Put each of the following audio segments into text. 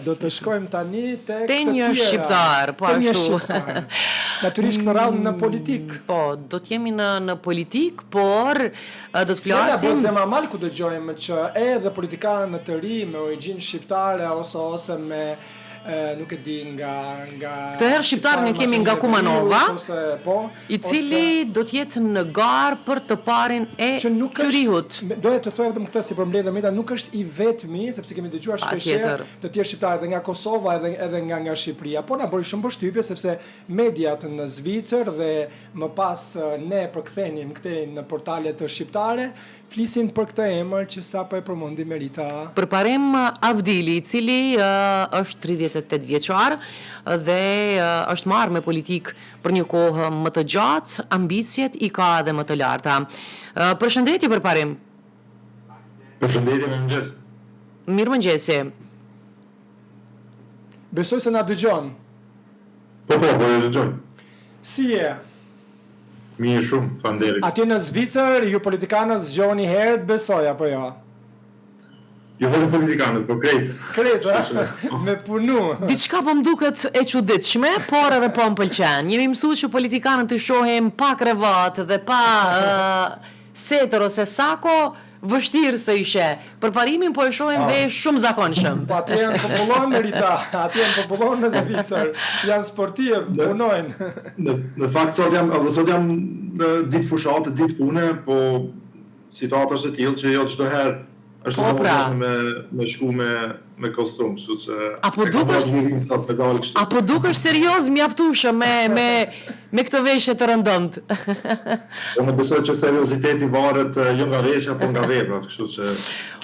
Do të shkojmë tani tek Te të një tjera. shqiptar, po Te një ashtu. shqiptar. Natyrisht këtë radhë në politikë. Po, do të jemi në në politikë, por do të Ne na bën flasim zemra mal ku dëgjojmë që edhe politikanë të ri me origjinë shqiptare ose ose me e, nuk e di nga nga Këtë herë shqiptarin shqiptarë e kemi nga Maqedoninë e Kumanova, Veriut ose po, i ose cili do të jetë në garë për të parin e që nuk është Cyrihut. doja të thoja vetëm këtë si përmbledhje Meta nuk është i vetmi sepse kemi dëgjuar shpesh herë Patjetër. të tjerë shqiptarë edhe nga Kosova edhe edhe nga nga Shqipëria po na bëri shumë përshtypje sepse mediat në Zvicër dhe më pas ne përkthenim këtej në portalet shqiptare flisin për këtë emër që sapo e përmendi Merita. Përparim Avdili, i cili është 38 vjeçar dhe është marrë me politikë për një kohë më të gjatë, ambiciet i ka edhe më të larta. Përshëndetje Përparim. Përshëndetje, mirëmëngjes. Mirëmëngjesi. Besoj se na dëgjon. Po, po, po ju dëgjoj. Si je? Mirë shumë, faleminderit. Atje në Zvicër ju politikanët zgjoheni herët besoj apo jo? Jo vetëm politikanët, po krejt. Krejt, ë? Me punu. Diçka po më duket e çuditshme, por edhe po më pëlqen. Jemi mësuar që politikanët t'i shohim pa krevat dhe pa setër ose sako, vështirë se i sheh. Përparimin po e shohim vesh shumë zakonshëm. Po atje janë popullon Rita, atje janë popullon në Zvicër, janë sportivë, punojnë. Në në fakt sot jam edhe sot jam në ditë fushate, ditë pune, po situata është e tillë që jo çdo herë është e Po pra. domosdoshme me me shku me me kostum, kështu që A po e kam dukesh marrë lirinë sot me dalë kështu. a po dukesh serioz mjaftueshëm me me me këtë veshje të rëndomtë. Unë besoj që serioziteti varet jo nga veshja, por nga veprat, kështu që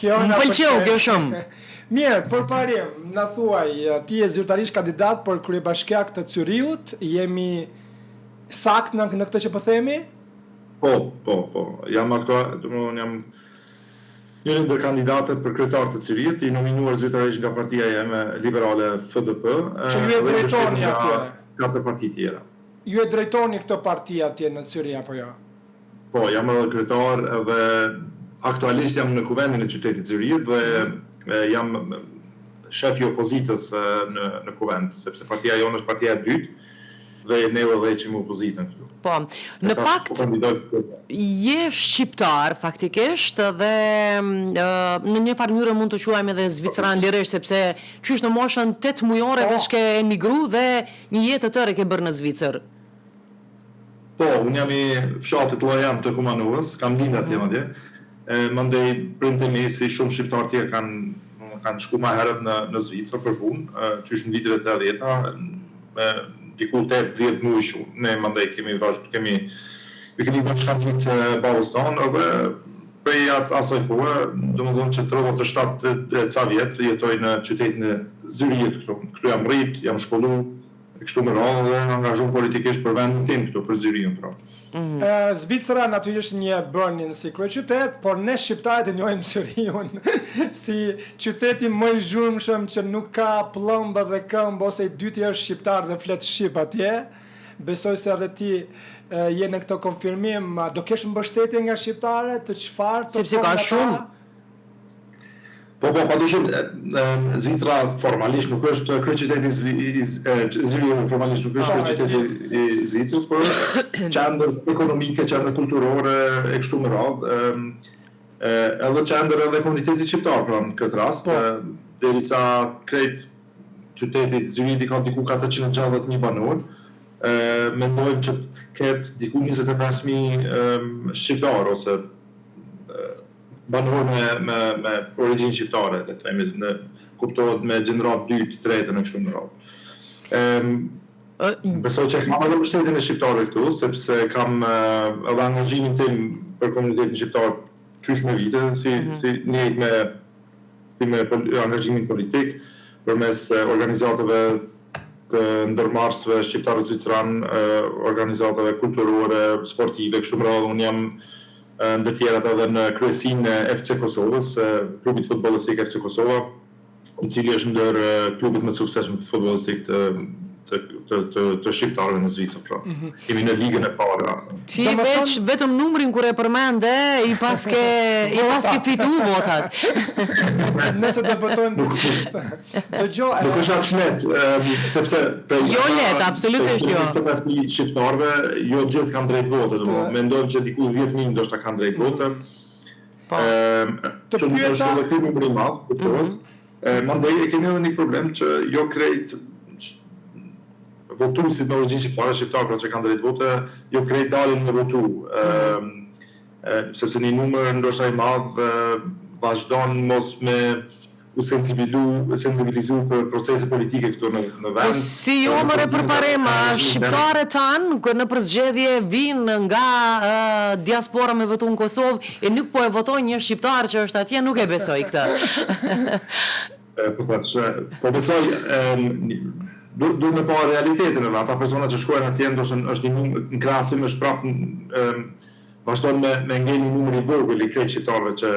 Kjo Më na pëlqeu pëlqen. kjo shumë. Mirë, Përparim, na thuaj, ti je zyrtarisht kandidat për kryebashkiak të Cyrihut, jemi saktë në në këtë që po themi? Po, po, po. Jam aktual, domethënë jam njëri ndër kandidatët për kryetar të Cyrihut, i nominuar zyrtarisht nga partia ime liberale FDP, Që ju e dhe i mbështetur drejtoni nga atje. katër parti tjera. Ju e drejtoni këtë parti atje në Cyrih apo jo? Po, jam edhe kryetar edhe aktualisht jam në kuvendin e qytetit Cyrihut dhe jam shef i opozitës në në kuvend, sepse partia jonë është partia e dytë dhe ne udhëheqim opozitën këtu. Po, E në tash po fakt kandidoj për kryetar. je shqiptar faktikisht dhe në një farë mënyre mund të quajmë edhe zviceran lirisht sepse qysh në moshën 8 mujore Po. veç ke emigru dhe një jetë të tërë e ke bërë në Zvicër. Po, unë jam i fshatit Llojan të Kumanovës, kam lind atje madje. E, mandej prindët e mi si shumë shqiptarë tjerë kanë kanë shku ma herët në në Zvicër për punë, qysh në vitet e 80-ta, me diku 8-10 muaj shumë. Ne mandej kemi vazhd kemi ju kemi bashkangjitë babës tonë edhe prej at asaj kohe, domethënë që 37 e ca vjet jetoj në qytetin e Zyrihut këtu. Këtu jam rrit, jam shkollu, e kështu me radhë dhe angazhuar politikisht për vendin tim këtu, për Zyrihun pra. Zvicra natyrisht njeh Bernin si kryeqytet, por ne shqiptarët e njohim Cyrihun si qyteti më i zhurmshëm që nuk ka pëllëmbë dhe këmbë ose i dyti është shqiptar dhe flet shqip atje. Besoj se edhe ti je në këtë konfirmim. Do kesh mbështetje nga shqiptarët, të çfarë të Sepse thonë ka ata? shumë. Po, po, padyshim, Zvicra formalisht nuk është kryeqyteti i Zyrihu formalisht nuk është Po, e kryeqyteti di. i Zvicrës, por është qendër ekonomike, qendër kulturore e kështu me radhë. Edhe qendër edhe komunitetit shqiptar pra në këtë rast, Po. derisa krejt qyteti Zyrihut ka diku 460.000 banorë, mendojmë që të ketë diku 25.000 shqiptarë ose banorë me me me origjinë shqiptare, le të themi, në kuptohet me gjeneratë dytë, tretën e kështu me radhë. Ëm besoj që kam edhe mbështetjen e shqiptarëve këtu, sepse kam edhe angazhimin tim për komunitetin shqiptar qysh me vite, si si njëjtë me si me angazhimin politik përmes organizatave të ndërmarrësve shqiptarë zviceran, organizatave kulturore, sportive, kështu me radhë, unë jam ndër tjerat edhe në kryesinë e FC Kosovës, klubit futbollistik FC Kosova, i cili është ndër klubet më të suksesshëm futbollistik të të të të, të shqiptarëve në Zvicër, pra. Mm -hmm. Jemi në ligën e parë. Ti veç vetëm numrin kur e përmende i paske i paske fitu votat. Nëse do votojmë nuk Dëgjo, nuk është aq lehtë, sepse prej Jo lehtë, absolutisht jo. 25.000 shqiptarëve, jo të gjithë kanë drejt vote, domethënë mendojmë që diku 10.000 ndoshta kanë drejt vote. Mm. Po. Të që pyeta... është edhe ky numër i madh, kuptohet. Mm -hmm. Mandej e kemi edhe një problem që jo krejt votuesit me origjinë shqiptare, shqiptarë pra që kanë drejt vote, jo krejt dalin me votu. Mm -hmm. sepse një numër ndoshta i madh vazhdon mos me u sensibilu, sensibilizu për procese politike këtu në në vend. Po si jo more Përparim, shqiptarët tanë kur nëpër zgjedhje vijnë nga diaspora me votu në Kosovë e nuk po e votojnë një shqiptar që është atje, nuk e besoj këtë. Po thashë, po besoj duhet me pa realitetin edhe ata persona që shkojnë atje ndoshta është një numër në krahasim është prapë vazhdon me me ngel një numër i vogël i krejt shqiptarëve që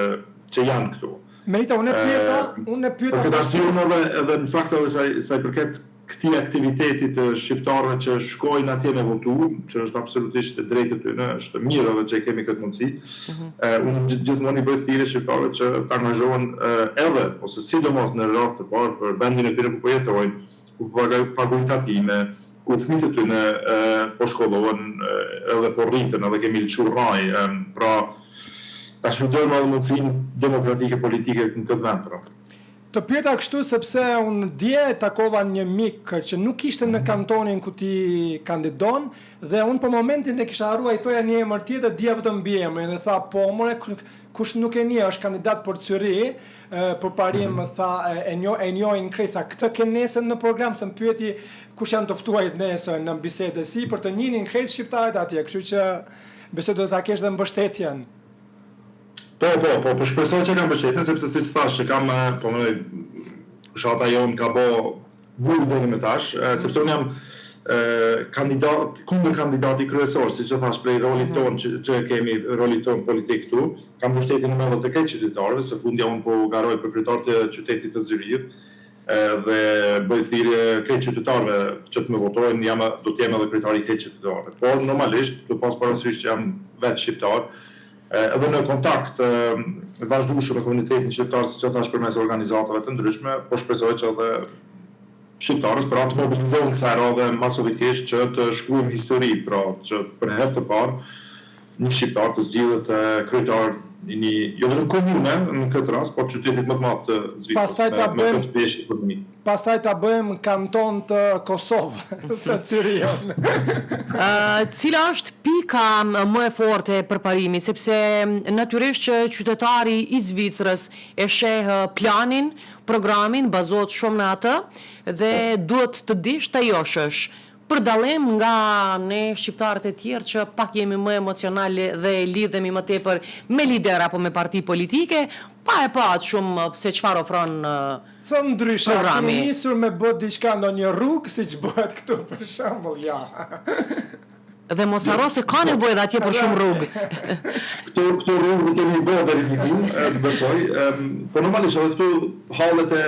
që janë këtu. Merita, unë e pyeta, unë e pyeta. Për këtë arsye unë edhe edhe në fakt edhe sa sa i përket këtij aktiviteti të shqiptarëve që shkojnë atje me votu, që është absolutisht e drejtë e tyre, është mirë edhe që e kemi këtë mundësi. Mm -hmm. Unë gjithmonë i bëj thirrje shqiptarëve që të angazhohen edhe ose sidomos në radhë të parë për vendin e tyre ku po jetojnë, ku po paguajnë tatime, ku fëmijët e tyre po shkollohen edhe po rriten edhe kemi lëshu rrajë, pra ta shfrytëzojmë edhe mundësinë demokratike politike në këtë vend pra. Të pyeta kështu sepse unë dje takova një mik që nuk ishte në kantonin ku ti kandidon dhe unë për momentin e kisha harrua i thoja një emër tjetër, dija vetëm mbiemrin dhe tha po more kush nuk e njeh është kandidat për Cyrih, Përparim më tha e njoh e njohin krejt tha këtë ke nesër në program se më pyeti kush janë të ftuarit nesër në bisedë e sipër të njihnin krejt shqiptarët atje kështu që besoj do ta kesh dhe mbështetjen. Po po po po shpresoj që kam mbështetjen sepse siç thashë që kam po mendoj fushata jonë ka bo Burrë deri më tash, sepse unë jam kandidat, kundërkandidati kryesor, siç e thashë prej rolit mhm. tonë që, që kemi, rolit tonë politik këtu, kam mbështetjen e madhe të krejt qytetarëve, se fundja unë po garoj për kryetar të qytetit të Zyrihut, dhe bëj thirrje krejt qytetarëve që të më votojnë, jam do të jem edhe kryetari i krejt qytetarëve. Por normalisht, duke pas parasysh që jam vetë shqiptar, edhe në kontakt të vazhdueshëm me komunitetin shqiptar, siç e thashë përmes organizatave të ndryshme, po shpresoj që edhe shqiptarët pra të mobilizohen kësaj radhe masovikisht që të shkruajmë histori, pra që për herë të parë një shqiptar të zgjidhet kryetar i një jo vetëm komune në këtë rast, por qytetit më të madh të Zvicrës Pastaj ta me, me këtë peshë ekonomike. Pastaj ta bëjmë kanton të Kosovës, Cyrihun. Cila është pika më e fortë e Përparimit, sepse natyrisht që qytetari i Zvicrës e sheh planin, programin, bazohet shumë në atë dhe duhet të dish ta joshësh. Për dallim nga ne shqiptarët e tjerë që pak jemi më emocional dhe lidhemi më tepër me lider apo me parti politike, pa e pa aq shumë se çfarë ofron Thënë ndryshe, a keni nisur me bë diçka ndonjë rrugë siç bëhet këtu për shembull, ja. Dhe mos harro se ka nevojë edhe atje për shumë rrugë. Këto këto rrugë i kemi bë deri diku, besoj. Po normalisht edhe këtu hallet e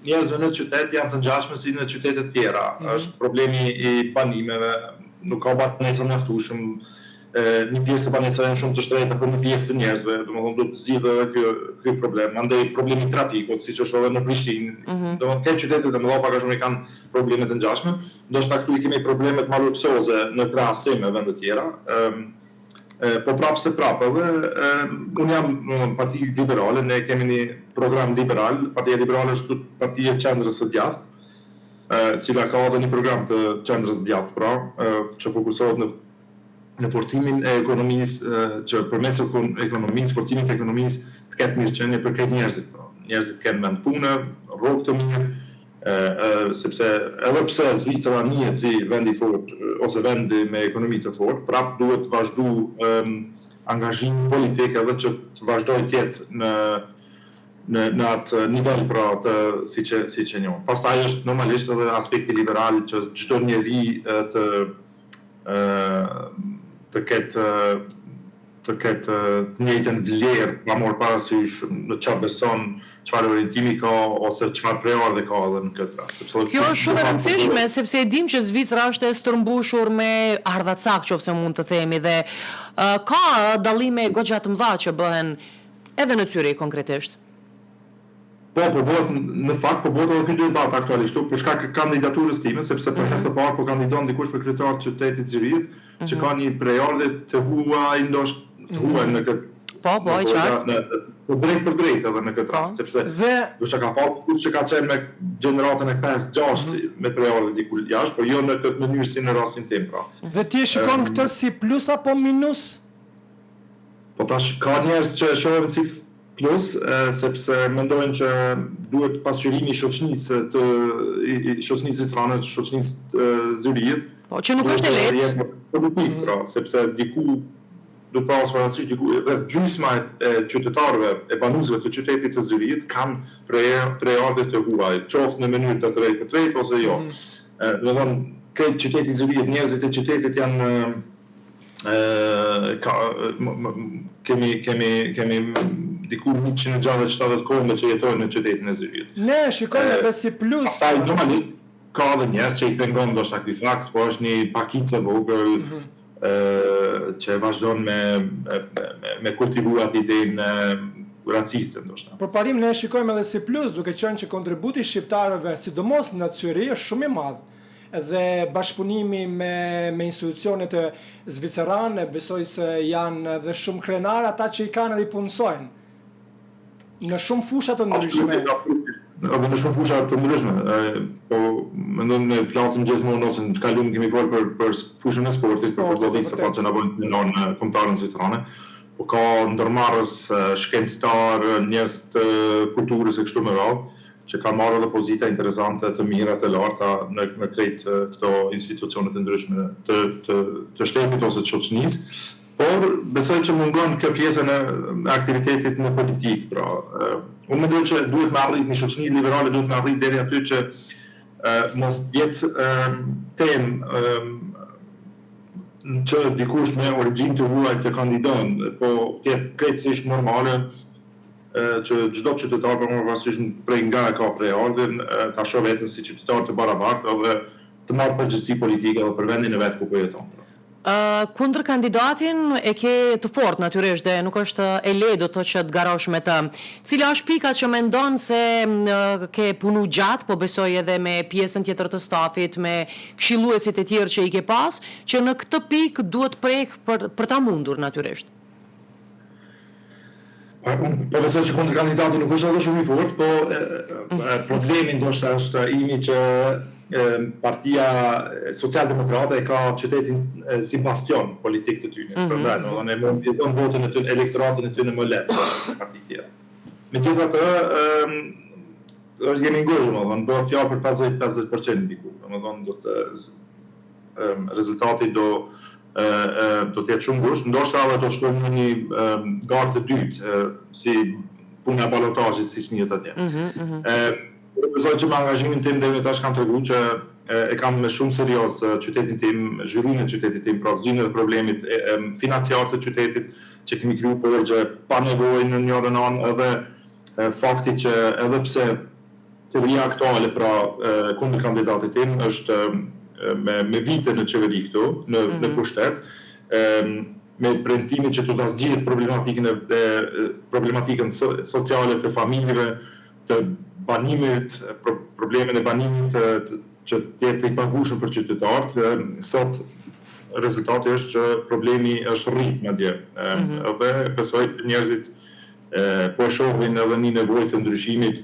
njerëzve në qytet janë të ngjashme si në qytete të tjera. Mm -hmm. Është problemi i banimeve, nuk ka banesa mjaftueshëm, një pjesë e banesave janë shumë të shtrenjta për një pjesë të njerëzve, domethënë duhet të zgjidhet edhe ky ky problem. Mandej problemi i trafikut, siç është edhe në Prishtinë, mm -hmm. domethënë krejt qytetet e mëdha pak a shumë i kanë probleme të ngjashme. Ndoshta këtu i kemi problemet më luksoze në krahasim me vendet tjera. Ëm po prapë se prapë edhe unë jam në parti liberale, ne kemi një program liberal, Partia Liberale është parti e qendrës së djathtë, e cila ka edhe një program të qendrës së djathtë, pra, që fokusohet në në forcimin e ekonomisë, që përmes ekonomisë, forcimit të ekonomisë të ketë mirëqenie për krejt njerëzit, pra, njerëzit të kenë vend pune, rrogë të mirë, sepse edhe pse Zvicra njihet si vend i fortë ose vend me ekonomi të fortë, prapë duhet të vazhdu angazhimi politik edhe që të vazhdojë të jetë në në në atë nivel pra të siç e siç e njohim. Pastaj është normalisht edhe aspekti liberal që çdo njeri të të ketë. të ketë të njëjtën vlerë pa marrë parasysh në çfarë beson, çfarë orientimi ka ose çfarë prejardhje ka edhe në këtë rast. Sepse Kjo është shumë e rëndësishme sepse e dimë që Zvicra është e stërmbushur me ardhacak qoftë se mund të themi dhe ka dallime goxha të mëdha që bëhen edhe në Cyrih konkretisht. Po, po bëhet në fakt po bëhet edhe ky debat aktualisht këtu për shkak të kandidaturës time, sepse për herë të parë po kandidon dikush për kryetar të qytetit të Zyrihut, që ka një prejardhje të huaj, ndoshta të huaj në këtë Po, po, e qartë. Të drejtpërdrejtë edhe në këtë rast, sepse dhe ndoshta ka pasur dikush që ka qenë me gjeneratën e 5, 6 me prejardhje diku jashtë, por jo në këtë mënyrë si në rastin tim, pra. Dhe ti e shikon këtë si plus apo minus? Po tash ka njerëz që e shohin si plus, sepse mendojnë që duhet pasqyrimi i shoqënisë të i shoqënisë zvicerane, shoqënisë të Zyrihit. Po, që nuk është e lehtë. Politikë, pra, sepse diku duhet pas parasysh diku rreth gjysma e qytetarëve, e banuesve të qytetit të Zyrihit kanë prejardhje të huaj, qoftë në mënyrë të drejtpërdrejtë ose jo. Mm. Domethënë, krejt qyteti i Zyrihit, njerëzit e qytetit janë ka kemi kemi kemi diku 160-70 kombe që jetojnë në qytetin e Zyrihut. Ne e shikojmë edhe si plus. Pastaj normalisht ka edhe njerëz që i pengon ndoshta ky fakt, po është një pakicë e vogël mm -hmm. që vazhdon me me me, me kultivu atë idenë raciste ndoshta. Për parim ne e shikojmë edhe si plus, duke qenë që kontributi i shqiptarëve, sidomos në Cyrih, është shumë i madh. Dhe bashkëpunimi me me institucionet zvicerane, besoj se janë edhe shumë krenarë ata që i kanë edhe i punësojnë në shumë fusha të ndryshme. Edhe në shumë fusha të ndryshme. Po mendoj ne flasim gjithmonë ose në të kaluarën kemi folur për për fushën e sportit, për futbollistët po që na bëjnë krenarë në kombëtaren zvicerane. Po ka ndërmarrës, shkencëtarë, njerëz të kulturës e kështu me radhë. që kanë marrë edhe pozita interesante, të mira, të larta në në krejt këto institucione të ndryshme të të të shtetit ose të shoqënisë, por besoj që mungon kjo pjesën e aktivitetit në politikë, pra unë mendoj që duhet me arrit një shoqëni liberale duhet me arrit deri aty që mos të jetë temë që dikush me origjinë të huaj të kandidon, po të jetë krejtësisht normale që çdo qytetar pa marrë parasysh prej nga e ka prejardhjen, ta shohë veten si qytetar të barabartë edhe të marrë përgjegjësi politike edhe për vendin e vet ku po jeton. Pra. Kundërkandidatin e ke të fortë natyrisht dhe nuk është e lehtë do të thotë që të garosh me të. Cila është pika që mendon se ke punu gjatë, po besoj edhe me pjesën tjetër të stafit, me këshilluesit e tjerë që i ke pas, që në këtë pikë duhet prek për për ta mundur natyrisht? Po, unë po besoj që kundërkandidati nuk është edhe shumë i fortë, po problemi ndoshta është imi që partia socialdemokrate e ka qytetin si bastion politik të tyre. Mm -hmm. Prandaj, domethënë e mobilizon votën e tyre, elektoratin e tyre më lehtë se partitë tjera. Megjithatë, ëm jemi ngushtë, domethënë bëhet fjalë për 50-50% diku, domethënë do të rezultati do do të jetë shumë ngushtë, ndoshta edhe do të shkojmë në një garë të dytë, si puna e balotazhit, siç njihet atje. Mm -hmm, mm -hmm. Besoj që me angazhimin tim deri më tash kam tregu që e kam me shumë serioz qytetin tim, zhvillimin e qytetit tim, pra zgjidhjen e problemit financiar të qytetit, që kemi kriju borxhe pa nevojë në njërën anë edhe fakti që edhe pse Qeveria aktuale, pra kundërkandidati tim është me me vite në qeveri këtu, në mm -hmm. në mhm. pushtet, me premtimin që do ta zgjidhë problematikën e, e problematikën sociale të familjeve, të banimit, pro, problemin e banimit të, të, që të jetë i pagueshëm për qytetarët, sot rezultati është që problemi është rrit madje. Mm -hmm. Edhe besoj që njerëzit po e shohin edhe një nevojë të ndryshimit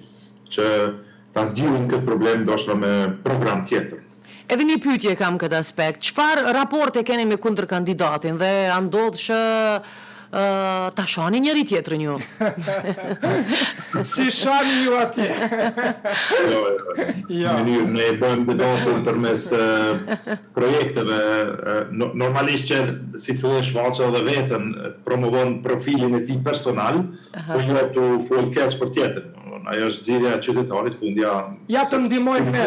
që ta zgjidhim këtë problem ndoshta me program tjetër. Edhe një pyetje kam këtë aspekt, çfarë raporte keni me kundërkandidatin dhe a ndodh që ta shani njëri tjetrin ju? Si shani ju atje? Jo, jo. Në mënyrë ne e bëjmë debatin përmes projekteve, normalisht që secili e shfaq edhe veten, promovon profilin e tij personal, po jo tu fol keq për tjetrin. Ajo është zgjidhja e qytetarit, fundja. Ja të ndihmojmë ne,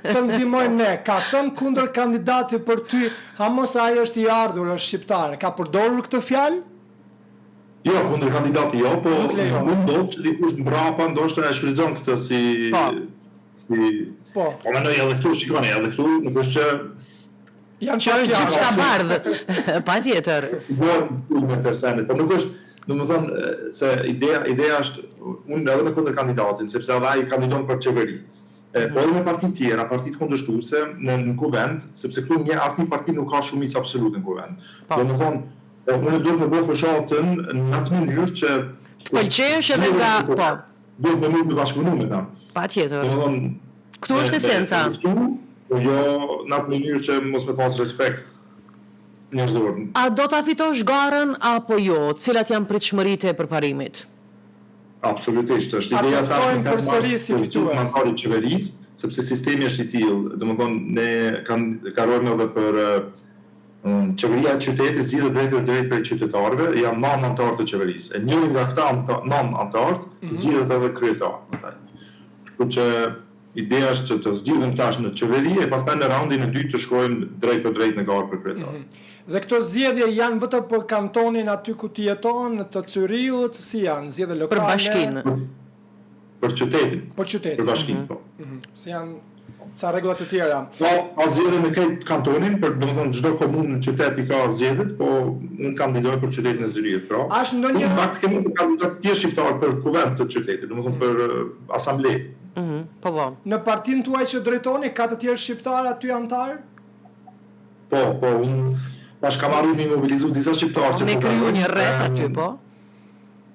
të ndihmojmë ne. Ka thënë kundërkandidati për ty, ha mos ai është i ardhur, është shqiptar. Ka përdorur këtë fjalë? Jo, kundërkandidati jo, po mund ndodh që dikush mbrapa ndoshta e shfrytëzon këtë si po. si po. Po mendoj edhe këtu, shikoni, edhe këtu nuk është që janë që është gjithçka bardhë. Patjetër. Bën sulme të senit, po nuk është, domethënë se ideja ideja është unë edhe me kundërkandidatin, sepse edhe ai kandidon për qeveri. E, po edhe me partitë tjera, partitë kundërshtuese në, në kuvend, sepse këtu një asnjë parti nuk ka shumicë absolute në kuvend. Po. Domethënë, Po unë duhet me bo fushatën në atë mënyrë që të pëlqesh edhe nga po. Duhet me mund me bashkëpunu me ta. Patjetër. Domethënë, këtu është esenca. Këtu, po jo në atë mënyrë që mos me pas respekt njerëzor. A do ta fitosh garën apo jo? Cilat janë pritshmëritë e Përparimit? Absolutisht, është ideja tash në 8 mars të zgjidhet anëtari i qeverisë, sepse sistemi është i tillë, domethënë ne kanë garojmë edhe për Qeveria e qytetit zgjidhet drejtpërdrejt prej qytetarëve, janë nëntë anëtarë të qeverisë. E njëri nga këta nëntë anëtarët mhm. zgjidhet edhe kryetar pastaj. Kështu që ideja është që të zgjidhim tash në qeveri e pastaj në raundin e dytë të shkojmë drejtpërdrejt në garë për kryetar. Mm -hmm. Dhe këto zgjedhje janë vetëm për kantonin aty ku ti jeton, të Cyrihut, si janë zgjedhje lokale? Për bashkinë. Për, për qytetin. Për qytetin. Për bashkinë, mm -hmm. po. Mm -hmm. Si janë Ca rregulla të tjera. Po, ka zgjedhje në krejt kantonin, për domethënë çdo komunë në qytet i ka zgjedhjet, po unë kandidoj për qytetin e Zyrihut, pra. A është ndonjë Në fakt kemi një kandidat tjetër shqiptar për kuvend të qytetit, domethënë për asamble. Mhm, po po. Në partinë tuaj që drejtoni ka të tjerë shqiptarë aty anëtarë? Po, po, unë tash kam arritur me mobilizu disa shqiptarë që po. Me kriju një rreth aty, po.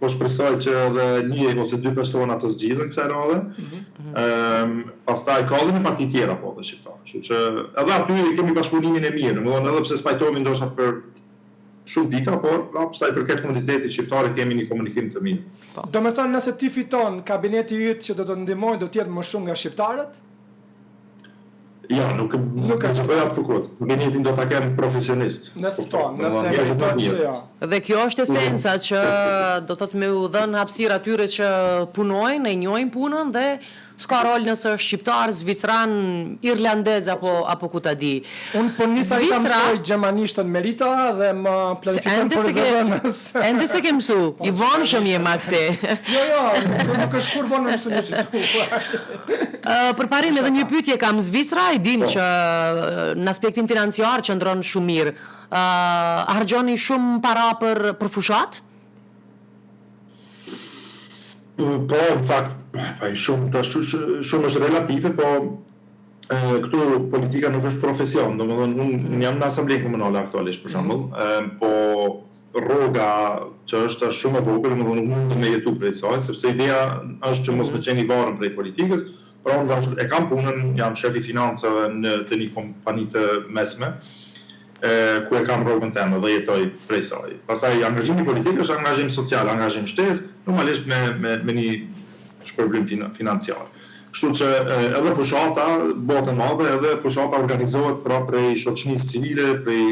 Po shpresoj që edhe një ose dy persona të zgjidhen kësaj radhe. Mm -hmm. Ëm pastaj ka edhe në parti tjera po edhe shqiptarë. Kështu që edhe aty e kemi bashkëpunimin e mirë, domethënë edhe pse s'pajtohemi ndoshta për shumë pika, por prapë sa i përket komunitetit shqiptar e kemi një komunikim të mirë. Po. Domethënë nëse ti fiton, kabineti yt që do të ndihmojë do të jetë më shumë nga shqiptarët? Jo, nuk nuk e bëj atë fokus. Kabinetin do ta kem profesionist. Nëse po, nëse e meriton pse jo. Dhe kjo është esenca që do të thotë me u dhënë hapësirë atyre që punojnë, e njohin punën dhe s'ka rol nëse është shqiptar, zvicran, irlandez apo apo ku ta di. Unë po nisa ta mësoj gjermanishtën Merita dhe më planifikon për zëdhënës. Ende s'e ke mësu, i vonshëm je Maksi. Jo, jo, nuk është kurrë vonë me mësu një gjë të huaj. Përparim edhe një pyetje kam Zvicra e dimë po. që në aspektin financiar qëndron shumë mirë. Ë harxhoni shumë para për për fushatë? Po, në fakt, pa shumë tash shumë është relative, po e, këtu politika nuk është profesion, domethënë unë mm. jam në asamblenë komunale aktualisht për shembull, mm. po rroga që është tash shumë e vogël, domethënë nuk mundem me jetu prej saj, sepse ideja është që mos me qenë i varur prej politikës, pra unë vazhd, e kam punën, jam shef i financave në te një kompani të mesme, e, ku e kam rrogën teme dhe jetoj prej saj. Pastaj angazhimi politik është angazhim social, angazhim shtesë, normalisht me me me një shpërblim financiar. Kështu që edhe fushata bëhet e madhe, edhe fushata organizohet pra prej shoqënisë civile, prej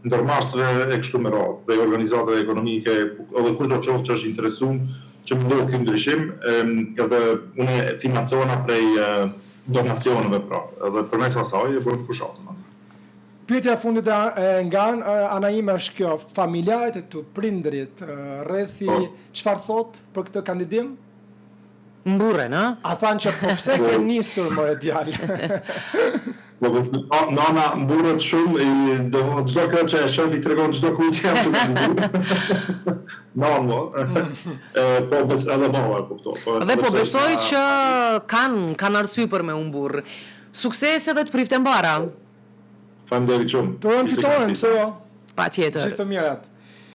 ndërmarrësve e kështu me radhë, prej organizatave ekonomike edhe kushdo qoftë që është interesum që me ndodhë ky ndryshim, edhe unë financohna prej donacioneve pra, edhe përmes asaj e bëjmë fushatën atë. Pyetja e fundit nga ana ime është kjo, familjarët e tu, prindërit, rrethi, po. çfarë thotë për këtë kandidim? Mburren, ë? A thanë që po pse ke nisur more djalë? Po besoj, po, nana mburret shumë, i do të thotë çdo kë që e shoh i tregon çdo ku që jam tu kandidu. Nanë, po. E, po bes edhe baba e kupton. Po, Dhe po besoj që kanë kanë arsye për me u mburr. Suksese dhe të priftë e mbara. Faleminderit shumë. Të urojmë fitoren, pse jo? Patjetër. Gjithë të mirat.